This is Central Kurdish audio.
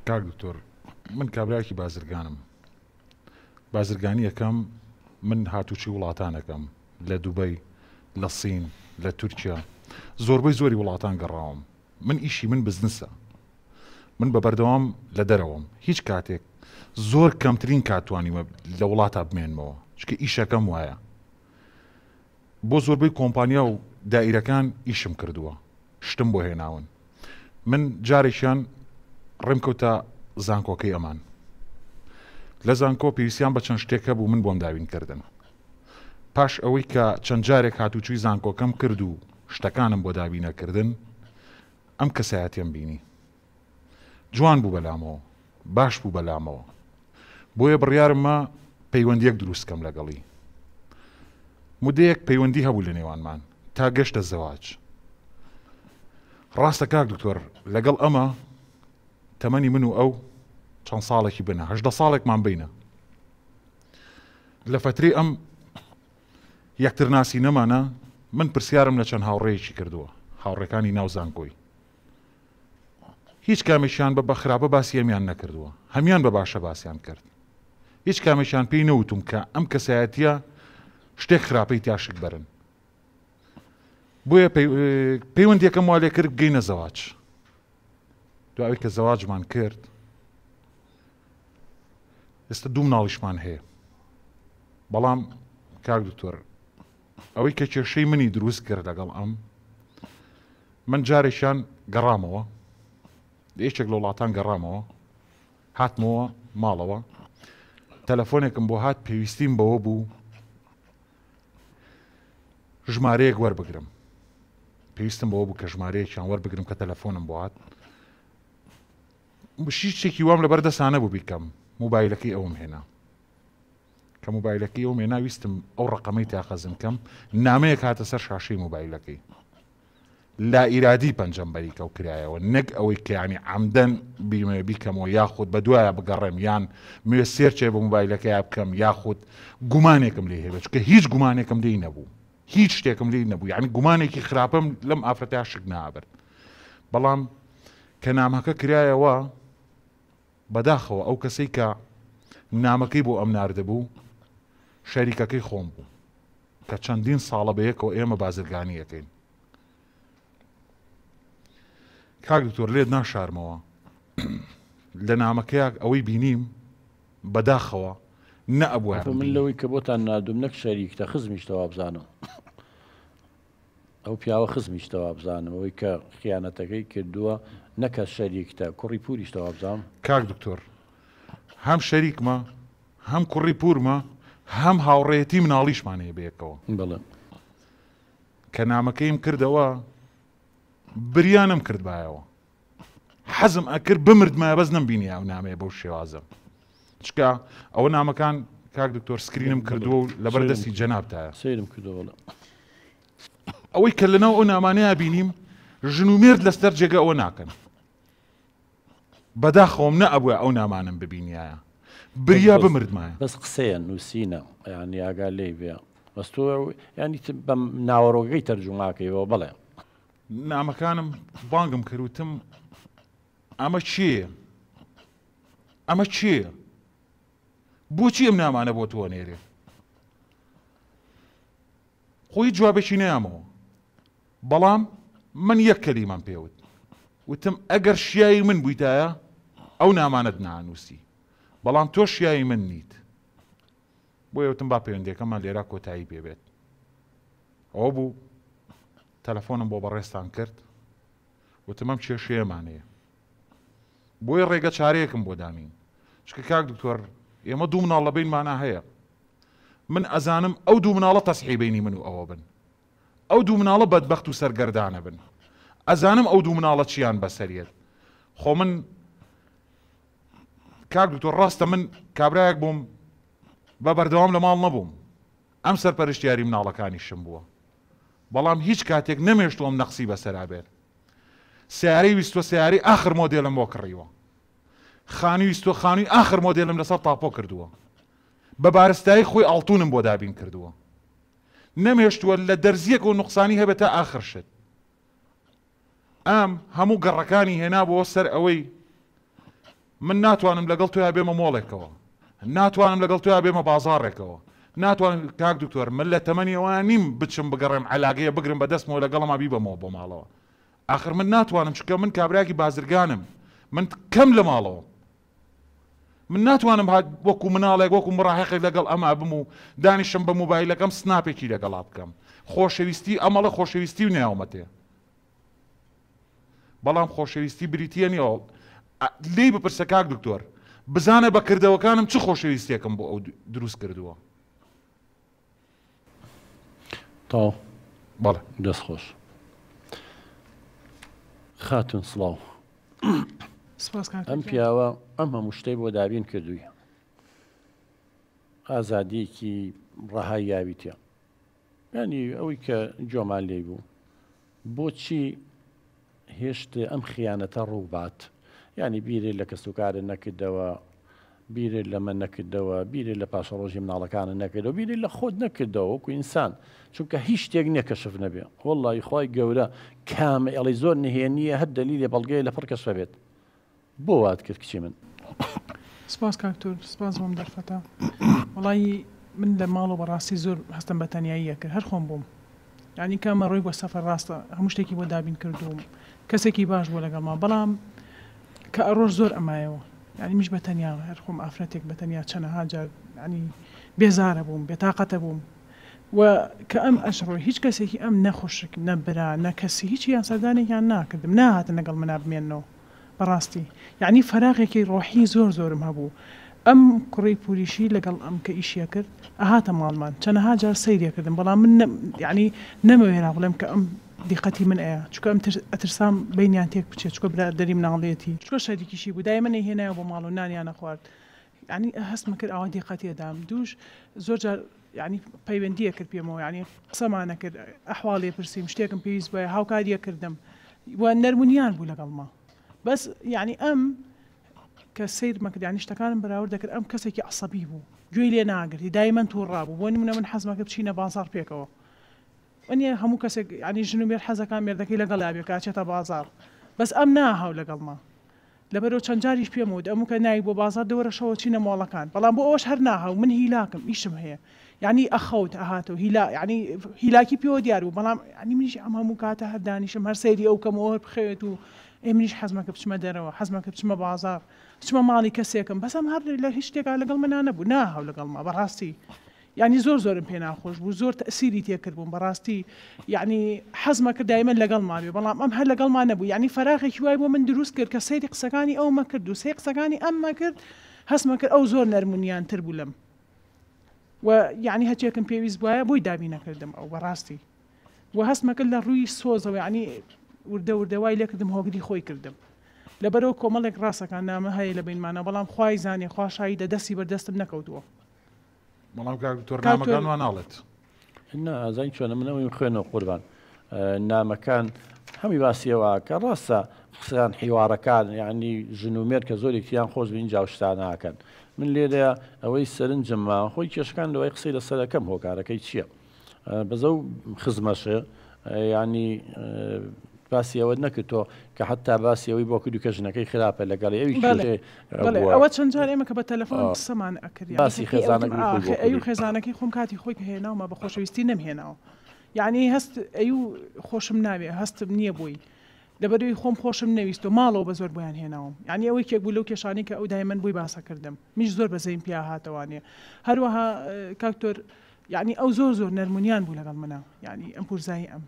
کاک دکتۆر من کابراکی بازرگانم بازرگانیەکەم من هاتوچی وڵاتانەکەم لە دوبەی لە سین لە تورکیا زۆربەی زۆری وڵاتان گەڕاوم من ئیشی من بزنسە من بە بەردەوام لە دەرەوەم هیچ کاتێک زۆر کەمترین کات توانیمە لە وڵاتە بمێنمەوە چکە ئیشەکەم وایە بۆ زۆربەی کۆمپانیا و دائیرەکان ئیشم کردووە شتم بۆ هێناون من جارێکیان ڕێم کەوتە زانکۆکەی ئەمان لە زانکۆ پێویستیان بە چەند شتێک هەبوو من بۆم داوین کردن پاش ئەوەی کە چەند جارێک هاتوچوی زانکۆکەم کرد و شتەکانم بۆ دابینەکردن ئەم کەسایەتیم بینی جوان بوو بەلامەوە باش بوو بەلامەوە بۆیە بڕیارمە پەیوەندیەک دروست کەم لەگەڵی مدەیەک پەیوەندی هەبوو لە نێوانمان تا گەشتە زەواج ڕاستە کاک دکتۆر لەگەڵ ئەمە تەمەنی من و ئەو چەند ساڵێکی بنە هەدە ساڵێکمان بینە لە فتری ئەم یەکتر ناسی نەمانە من پرسیارم لە چەند هاوڕێیەکی کردووە هاوڕێکانی ناو زانکۆی هیچ کامێکیان بە خراپە باسی ئەمیان نەکردووە هەمان بە باشە باسیان کرد هیچ کامێکیان پێی نەوتم کە ئەم کەسایەتیە شتێک خراپەی تیاشک بەرن بۆیە پەیوەندیەکەم وا لێ کرد بگەینە زەواج دوای کە زەواجمان کرد ئێستا دوو مناڵیشمان هەیە بەڵام کاک دکتۆر ئەوەی کە کێشەی منی دروست کرد لەگەڵ ئەم من جارێکیان گەڕامەوە لە یەکێک لە وڵاتان گەڕامەوە هاتمەوە ماڵەوە تەلەفۆنێکم بۆ هات پێویستیم بەوە بوو ژمارەیەک وەربگرم پێویستم بەوە بوو کە ژمارەیەکیان وەربگرم کە تەلەفۆنم بۆ هات شتێکی وام لەبەر دەسانە بوو بیکەم موبایلەکەی ئەوم هێنا کە موبایلەکەی ئەوم هێنا ویستم ئەو ڕقەمەی تاقەزم کەم نامەیەک هاتە سەر شاشەی موبایلەکەی لا ئیرادی پەنجەم بەریکەو کرایەوە نەک ئەوەی کە یانی عەمدەن بیمەوێ بیکەمەوە یاخود بەدوایە بگەڕێم یان مێ سێرچێ بە موبایلەکەیا بکەم یاخود گومانێکم لێ هەبێت چونکە هیچ گومانێکم لێی نەبوو هیچ شتێکم لێی نەبوو یعنی گومانێکی خراپم لەم ئافرەتە شک نابرد بەڵام کە نامەکە کرایەوە بەداخەوە ئەو کەسەی کە نامەکەی بۆ ئەم ناردبوو شەریکەکەی خۆم بوو کە چەندین ساڵە بەیەکەوە ئێمە بازرگانی ئەکەین. کاک دکتۆر لێت ناشارمەوە لە نامەکەیا ئەوەی بینیم بەداخەوە نەئەبوایە من لەوەی کە بۆتان ناردوم نەک شەریکتە خزمیشتە وابزانم ئەو پیاوە خزمیشتە وابزانم ئەوەی کە خیانەتەکەی کردووە نەکە شەریکتە کوڕی پوریشتە وابزانم. کاک دکتۆر هەم شەریکمە هەم کوڕی پورمە هەم هاوڕێیەتی مناڵیشمان هەیە بەیەکەوە. بەڵێ. کە نامەکەیم کردەوە بریا نەمکردبایەوە حەزم ئەکرد بمردمایە بەس نەمبینی ئەو نامەیە بەو شێوازە چکە ئەوە نامەکان کاک دکتۆر سکرینم کردووە و لەبەر دەستی جەنابتایە سەیرم کردووە بەڵێ. ئەوەی کە لەناو ئەو نامانەیە بینیم ژن و مێرد لەسەر جێگە ئەوە ناکەن بەداخەوەم نەئەبوایە ئەو نامانەم ببینیایە بریا بمردمایە. بەس قسەیە نوسینە یانی ئاگا لێی بێ بەس تۆ یانی بەم ناوەڕۆکەکەی تەرجوماکەیەوە بەڵێ. نامەکانم بانگم کرد وتم ئەمە کێیە ئەمە کێیە بۆچی ئەم نامانە بۆ تۆ ئەنێرێ خۆ هیچ جوابێکی نەیامەوە بەڵام من یەک کەلیمەم پێ وت وتم ئەگەر شیاوی من بوویتایە ئەو نامانەت نانووسی بەڵام تۆ شیاوی من نیت بۆیە وتم با پەیوەندیەکەمان لێرا کۆتایی پێ بێت ئەوە بوو تەلەفۆنم بۆ بەڕێزتان کرد وتم ئەم کێشەیەمان هەیە بۆیە ڕێگە چارەیەکم بۆ دانین چکە کاک دکتۆر ئێمە دوو مناڵ لە بینمانە هەیە من ئەزانم ئەو دوو مناڵە تەسحی بینی من و ئەوە بن ئەو دوو مناڵە بەدبەخت و سەرگەردانە بن ئەزانم ئەو دوو مناڵە چیان بەسەریەت خۆ من کاک دکتۆر ڕاستە من کابرایەک بووم بە بەردەوام لە ماڵ نەبووم ئەم سەرپەرشتیاری مناڵەکانیشم بووە بەڵام هیچ کاتێک نەمێشتووەم نەقسی بەسەرا بێت سیارەی ویستوە سیارەی ئاخر مۆدێلم بۆ کڕیوە خانووی ویستوە خانووی ئاخر مۆدێلم لەسەر تاپۆ کردووە بە بارستایی خۆی ئاڵتونم بۆ دابین کردووە نەمهێشتووە لە دەرزیەکەوە نوقسانی هەبێت تا ئاخر شت. ئەم هەموو گەڕەکانی هێنابووە سەر ئەوەی من ناتوانم لەگەڵ تۆیا بێمە مۆڵێکەوە، ناتوانم لەگەڵ تۆیا بێمە بازاڕێکەوە، ناتوانم کاک دکتۆر من لە تەمەنی ئەوە نیم بچم بگەڕێم عەلاگەیە بگرم بە دەستمەوە لەگەڵما بیبەمەوە بۆ ماڵەوە. ئاخر من ناتوانم چونکە من کابرایەکی بازرگانم من کەم لە ماڵەوەم. من ناتوانم هات وەکو مناڵێک وەکو مڕاهقێک لەگەڵ ئەما بم و دانیشم بە مۆبایلەکەم سناپێکی لەگەڵا بکەم. خۆشەویستی ئەمەڵە خۆشەویستی و ناومەتێ. بەڵام خۆشەویستی بریتیە نیە لێی بپرسە کاک دکتۆر بزانە بە کردەوەکانم چ خۆشەویستێکم بۆ ئەو دروست کردووە. تەواو بەڵێ. دەست خۆش خاتون سڵاو. سپاس کاک ئەم گیان. پیاوە ئەم هەموو شتەی بۆ دابین کردووی ئازادیەکی ڕەهای یاویتە یانی ئەوەی کە گۆمان لێی بوو بۆچی هێشت ئەم خیانەتە ڕووبات یانی بیرێ لە کەسوکارت نەکردەوە بیرێ لەمە نەکردەوە بیرێ لە پاشەڕۆژی مناڵەکانت نەکردەوە بیرێ لە خۆت نەکردەوە وەکو ئینسان چونکە هیچ شتێک نییە کەشف نەبێ وەڵی خوای گەورە کامە ئەڵی زۆر نهێنیە هەر دەلیلێ بەڵگەیە لەپڕ کەشف بێت بۆ وات کرد کچی من؟ سپاس کاک تۆر سپاس بۆم دەرفەتە وەڵایی من لە ماڵەوە بەڕاستی زۆر هەستم بە تەنیایی ئەکرد هەر خۆم بووم یانی کە ئەمە ڕۆی بۆ سەفەر ڕاستە هەموو شتێکی بۆ دابین کردووم کەسێکی باش بوو لەگەڵما بەڵام کە ئەڕۆش زۆر ئەمایەوە یانی منیش بە تەنیا هەر خۆم ئافرەتێک بە تەنیا چەنەها جار یانی بێزارە بووم بێتاقەتە بووم و کە ئەم ئەشڕۆی هیچ کەسێکی ئەم نە خوشک نە برا نە کەسی هیچیان سەردانێکیان ناکردم ناهاتن لەگەڵ منا بمێننەوە بەڕاستی یەعنی فەراغێکی ڕۆحی زۆر زۆرم هەبوو ئەم کوڕەی پوریشی لەگەڵ ئەم کە ئیشی ئەکرد ئەهاتە ماڵمان چەنەها جار سەیری ئەکردم بەڵام من یەعنی نەمەوێرا بڵێم کە ئەم دیقەتی من ئەیا چونکە ئەم ئەترسام بەینیان تێک بچێت چونکە برادەری مناڵیەتی چونکە شەریکیشی بوو دایمەن ئەیهێنایەوە بۆ ماڵ و نانیان ئەخوارد یەعنی هەستم کرد ئاوا دیقەتی ئەدام دووش زۆر جار یەعنی پەیوەندی ئەکرد پێمەوە یەعنی قسەمان ئەکرد ئەحواڵی ئەپرسیم شتێکم پێویست بوایە هاوکاری ئەکردم و نەرمونیان بوو لەگەڵما بەس یەعنی ئەم کە سەیرمە کرد یەعنی شتەکانم بەراورد دەکرد ئەم کەسێکی عەسەبی بوو گوێی لێ ناگرتی دایمەن تووڕا بوو بۆ نمونە من حەزمە کرد بچینە بازاڕ پێکەوە وەنیە هەموو کەسێک یەعنی ژن و مێرد حەزەکان مێردەکەی لەگەڵیا بێ کە ئەچێتە بازاڕ بەس ئەم ناهاو لەگەڵما لەبەرئەوە چەند جاریش پێم وت ئەموو کە نای بۆ بازاڕ دەوەرە شەوە چینە مۆڵەکان بەڵام بۆ ئەوەش هەر ناهاو من هیلاکم ئیشم هەیە یانی ئەخەوت ئەهاتەوە هیلا یانی هیلاکی پێوە دیار بوو بەڵام یانی منیش ئەم هەموو کاتە هەر دانیشم هەر سەیری ئەو کەم و هەر بخەوێت و ئێ منیش حەزمەکە بچمە دەرەوە حەزمەکە بچمە بازاڕ بچمە ماڵی کەسێکم بەس ئەم هەر لە هیچ شتێکا لەگەڵ منا نەبوو ناهاو لەگەڵما بەڕاستی یانی زۆر زۆرم پێ ناخۆش بوو زۆر تەئسیری تێ کردبووم بەڕاستی یانی حەزمە کرد دایمەن لەگەڵما بێ بەڵام ئەم هەر لەگەڵما نەبوو یانی فەراغێکی وای بۆ من دروست کرد کە سەیری قسەکانی ئەومە کرد و سەی قسەکانی ئەممە کرد هەستمە کرد ئەو زۆر نەرم و نیانتر بوو لەم و یانی هەچێکم پێویست بوایە بۆی دابین نەکردم ئەو بەڕاستی و هەستمە کرد لە ڕووی سۆزەوە یانی وردە وردە وای لێکردم هۆگری خۆی کردم لەبەرەوە کۆمەڵێک ڕاستەکان نامە هەیە لە بینمانە بەڵام خوای زانێ خوا شاهیدە دەستی بەردەستم نەکەوتووە. بەڵام کاک دکتۆر نامەکان وا ناڵێت. نا ئازانی چۆنە من ئەوەی خوێنەوە قوربان نامەکان هەمی باسی ئەوە کە ڕاستە قسەیان حیوارەکان یعنی ژن و مێرد کە زۆرێکیان خۆش بین جا شتاناکەن من لێرە ئەوەی سەرنجم ما خۆی کێشەکان لەوەی قسەی لەسەرەکەم هۆکارەکەی چییە؟ بەس ئەو خزمەشێ یانی باسی ئەوەت نەکرد تۆ کە حتا باسی ئەوەی بۆ کردو کە ژنەکەی خراپە لەگەڵی ئەوی ئەوە چەند جار ئێمە کە بە تەلەفۆن قسەمان ئەکرد باسی خێزانەکەی خۆی بۆ ئەو خێزانەکەی خۆم کاتی خۆی کە هێناومە بە خۆشەویستی نەمهێناوە یعنی هەست ئەو خۆشم ناوێ هەستم نییە بۆی لەبەرەوەی خۆم خۆشم نەویست و ماڵەوە بە زۆر بۆیان هێناوم یعنی ئەوەی کێک بوو لەو کێشانەی کە ئەو دایمەن بۆی باسە کردم منیش زۆر بەزەیم پیا هاتەوانێ هەروەها کاکتۆر یەعنی ئەو زۆر زۆر نەرمونیان بوو لەگەڵ منا یەعنی ئەم پورزای ئەم.